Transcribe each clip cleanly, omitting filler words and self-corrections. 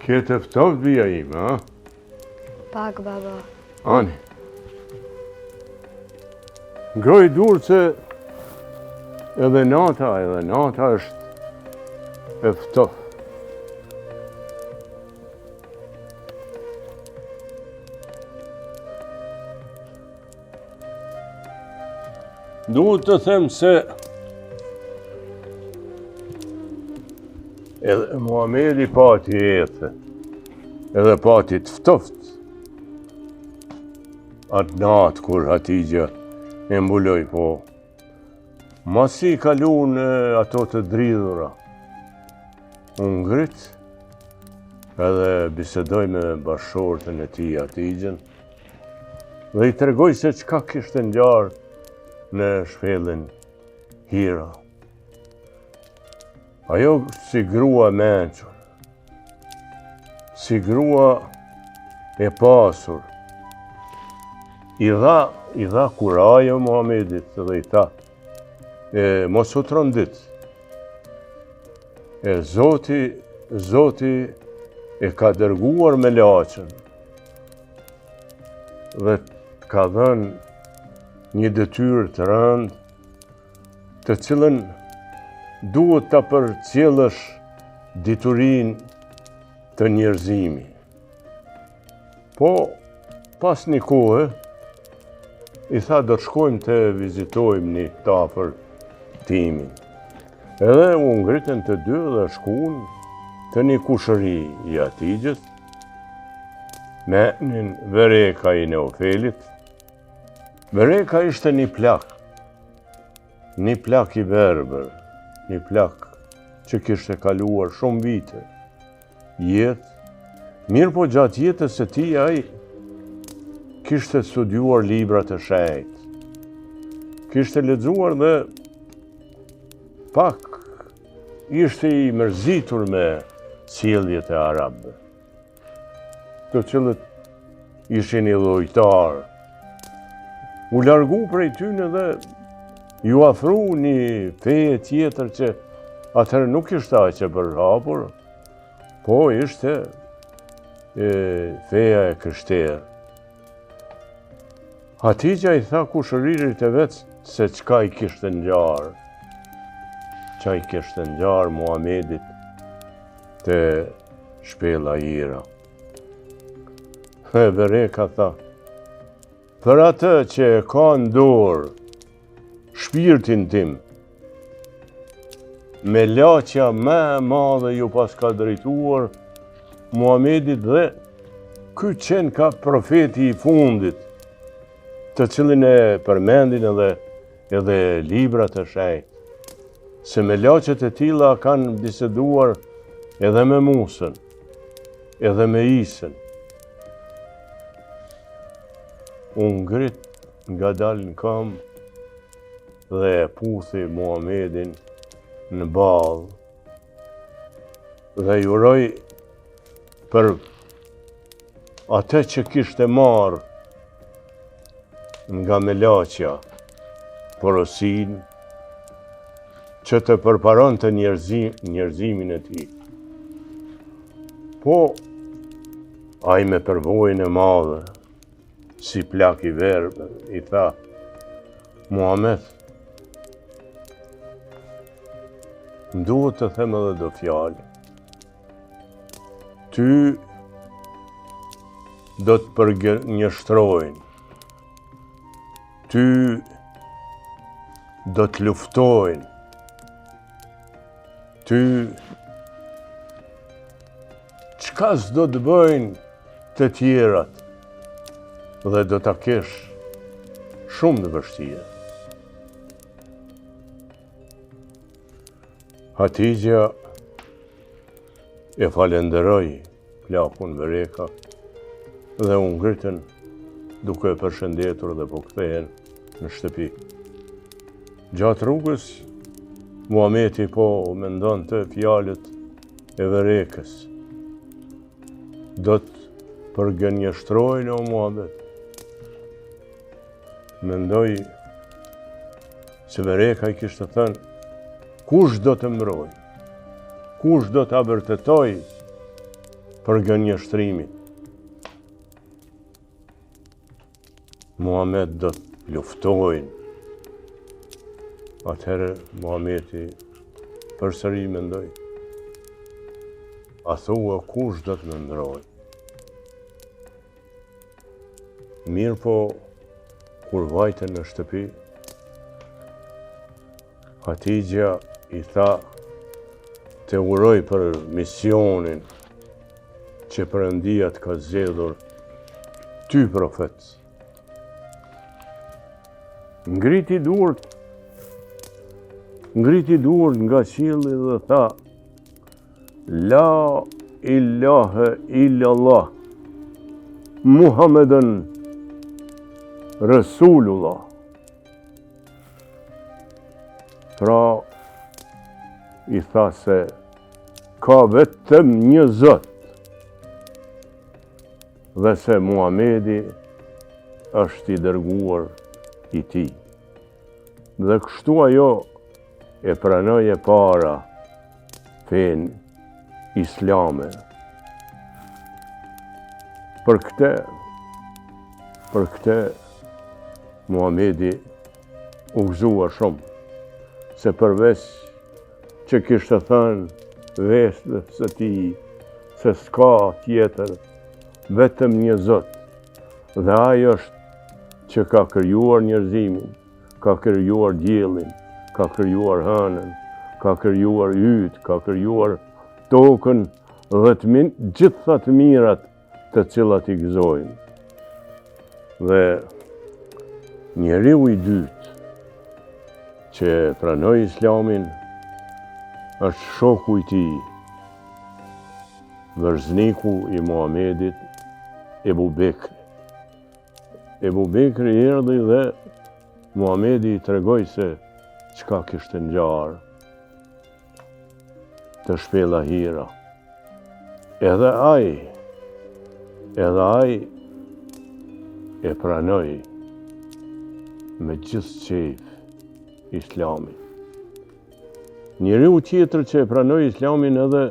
Ke të ftoft bija ime, a? Pak, baba. Ani. Ngrohi durt se edhe nata, edhe nata është e ftoft. Duhet të them se edhe Muhamedi pati ethe, edhe pati të ftoft. Atë natë kur Hatixhja e mbuloi, po masi i kalun ato të dridhura, u ngrit edhe bisedoi me bashkëshorten e tij Hatixhen, Dhe i tregoi se çka kishte ngjarë në shpellën Hira. Ajo si grua e mençur, si grua e pasur, i dha, i dha kurajo Muhamedit dhe i tha, e, mos u trondit, e Zoti, Zoti e ka dërguar melaqen, dhe të ka dhënë një detyrë të rëndë, të cilën duhet ta përcjellësh diturinë te njerëzimi. Po, pas një kohe, i tha do të shkojmë të vizitojmë një të afërm timin. Edhe u ngritën të dy dhe shkun te një kushëri i Hatixhes, me emnin Vereka i Neufelit. Vereka ishte një plak, një plak i verbër, një plak që kishte kaluar shumë vite, jetë, mirëpo gjatë jetës së tij ai kishte studiuar librat e shenjtë, kishte lexuar dhe pak ishte i mërzitur me sjelljet e arabëve, të cilët ishin idhujtarë. U largu prej tyne dhe iu afru një feje tjetër që atëherë nuk ishte aq e përhapur, po ishte e, feja e krishterë. Hatixhja i tha kushëririt të vet se çka i kishte ngjarë, çka i kishte ngjarë Muhamedit te shpella Hira. E Vereka tha, për atë që e ka në dorë shpirtin tim, melaqja më e madhe iu paska drejtuar Muhamedit dhe ky qenka profeti i fundit, të cilin e përmendin edhe, edhe librat e shenjtë, se melaqet e tilla kanë biseduar edhe me Musën, edhe me Isën. U ngrit ngadalë në këmbë dhe e puthi Muhamedin në ballë dhe i uroi për atë që kishte marrë nga melaqja porosinë që të përparonte njerëzimin e tij. Po, ai me përvojën e madhe, si plak i verbër, i tha, Muhamet, më duhet të them edhe do fjalë. Ty do të përgënjeshtrojnë. Ty do të luftojnë. Ty çka s'do të bëjnë të tjerat dhe do ta kesh shumë të vështirë. Hatixhja e falenderoi plakun Vereka dhe u ngritën duke e përshëndetur dhe po kthehen në shtëpi. Gjatë rrugës, Muhameti po mendonte fjalët e Verekës. Do të përgënjeshtrojnë o Muhamet. Mendoi se Vereka i kishte thënë, kush do të mbrojë, kush do ta vërtetojë? Përgënjeshtrimit. Muhamed do të luftojnë. Atëherë Muhameti përsëri mendoi. A thua kush do të më mbrojë? Mirëpo, kur vajtën në shtëpi, Hatixhja i tha të uroj për misionin që Perëndia të ka zgjedhur ty profet. Ngriti duart, ngriti duart nga qielli dhe tha, La ilahe illallah, Muhammeden Resulullah. Pra, i tha se ka vetëm një Zot dhe se Muhamedi është i dërguar i tij. Dhe kështu ajo e pranoi e para fenë islame. Për këtë, për këtë, Muhamedi u gëzua shumë, se përveç që kishte thënë vetes së tij, se s'ka tjetër, vetëm një Zot, dhe ai është që ka krijuar njerëzimin, ka krijuar diellin, ka krijuar hënën, ka krijuar yjet, ka krijuar tokën dhe të gjitha të mirat të cilat i gëzojmë. Dhe njeriu i dytë që pranoi islamin është shoku i tij, vërzniku i Muhamedit, Ebu Bekri. Ebu Bekri erdhi dhe Muhamedi i tregoi se çka kishte ngjarë te shpella Hira. Edhe ai, edhe ai e pranoi me gjithë qejf islamin. Njeriu tjetër që e pranoi islamin edhe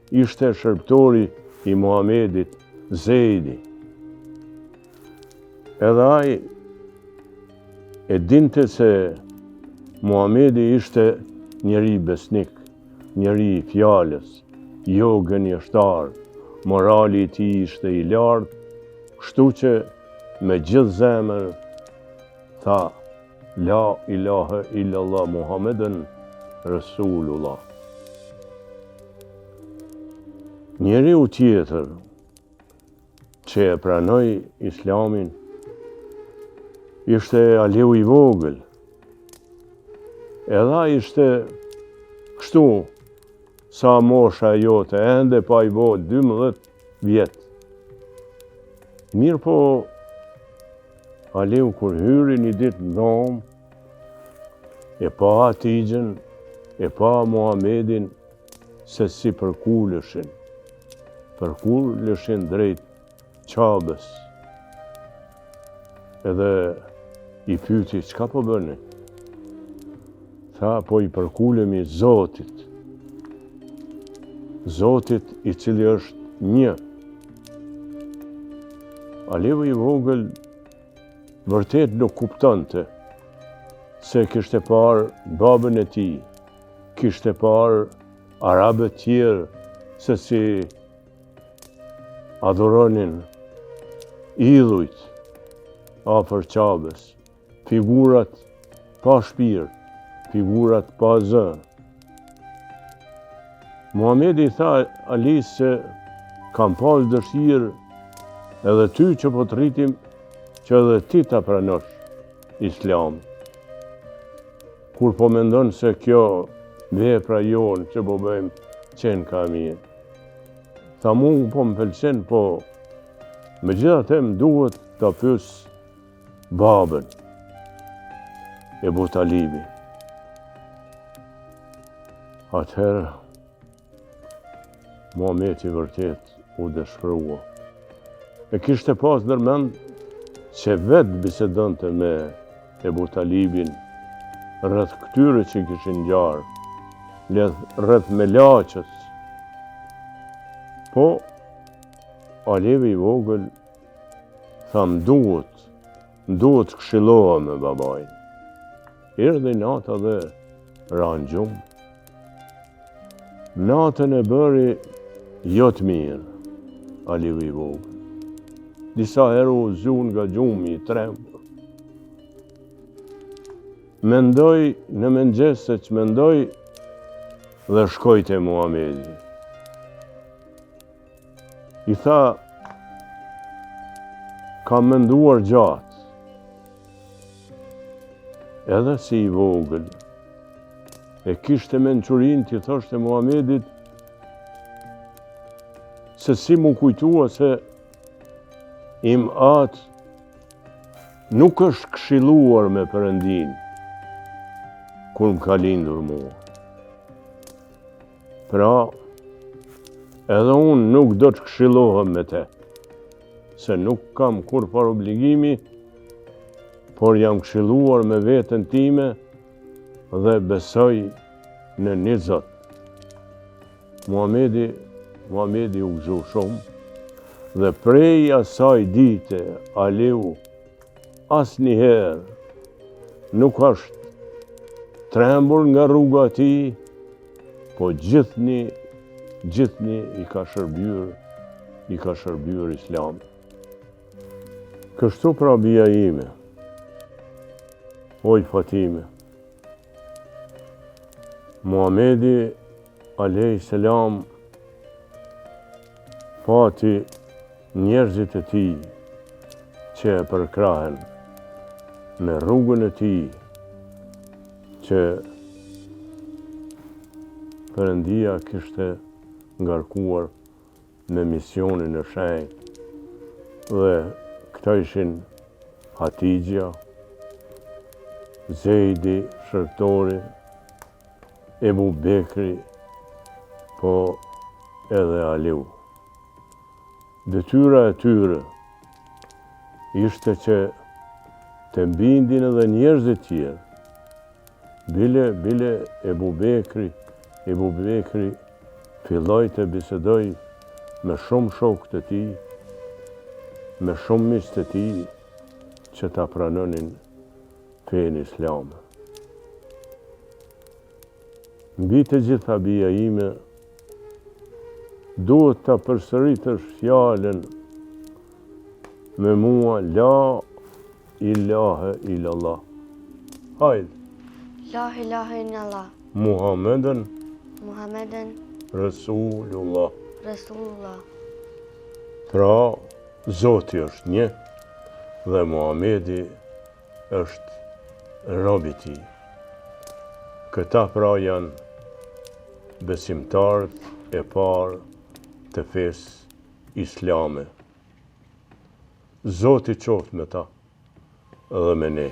Ishte shërbëtori i Muhamedit, Zejdi. Edhe ai e dinte se Muhamedi ishte njeri besnik, njeri i fjalës, jo gënjeshtar, morali i tij ishte i lartë, kështu që me gjithë zemër tha La ilahe illallah Muhammeden Resulullah. Njeriu tjetër që e pranoi islamin ishte Aliu i vogël. Edhe ai ishte kështu sa mosha jote, ende pa i bo 12 vjet. Mirëpo, Aliu kur hyri një ditë në dhomë, e pa Hatixhen, e pa Muhamedin se si përkuleshin, përkuleshin drejt Qabes. Edhe i pyti, çka po bëni? Tha, po i përkulemi Zotit. Zotit i cili është një. Aliu i vogël vërtet nuk kuptonte se kishte parë babën e tij, kishte parë arabët tjerë se si adhuronin idhujt afër Qabes. Figurat pa shpirt, figurat pa zë. Muhamedi i tha Alisë se kam pas dëshirë edhe ty që po të rritim që edhe ti ta pranosh islamin. Kur po mendon se kjo vepra jonë që po bëjmë qenka e mirë. Tha mu po më pëlqen, po megjithatë më duhet ta pys babën Ebu Talibi. Atëherë, Muhameti vërtet u dëshpërua. E kishte pas ndërmend që vetë bisedonte me Ebu Talibin rreth këtyre që kishin ngjarë, rreth melaqes. Po, Aliu i vogël tha më duhet, më duhet të këshillohem me babain. Erdhi nata dhe ra në gjumë. Natën e bëri jo të mirë, Aliu i vogël. Disa herë u zgju nga gjumi i trembur. Mendoi në mëngjes se ç'mendoi dhe shkoi te Muhamedi. I tha, kam menduar gjatë, edhe si i vogël, e kishte mençurinë t'i thoshte Muhamedit, se si m'u kujtua se im atë nuk është këshilluar me Perëndinë, kur më ka lindur mua. Pra, edhe unë nuk do të këshillohem me te, se nuk kam kurrfarë obligimi, por jam këshilluar me veten time dhe besoj në një Zot. Muhamedi, Muhamedi u gëzu shumë dhe prej asaj dite Aliu asnjëherë nuk është trembur nga rruga e tij, po gjithnjë, gjithnjë i ka shërbyer, i ka shërbyer islamit. Kështu pra bija ime, oj Fatime, Muhamedi alejhi selam pati njerëzit e tij që e përkrahen në rrugën e tij që Perëndia kishte ngarkuar me misionin e shenjtë dhe këta ishin Hatixhja, Zejdi, shërbëtori, Ebu Bekri, po edhe Aliu. Detyra e tyre ishte që të bindin edhe njerëzit tjerë. Bile, bile, Ebu Bekri, Ebu Bekri filloi të bisedojë me shumë shokë të tij, me shumë miq të tij që ta pranonin fenë islame. Mbi të gjitha bija ime, duhet ta përsëritësh fjalën me mua la ilahe illallah. Hajde. La ilahe illallah. Muhammeden. Muhammeden. Resulullah. Resulullah. Pra, Zoti është një dhe Muhammedi është robi i tij. Këta pra janë besimtarët e parë të fesë islame. Zoti qoftë me ta dhe me ne.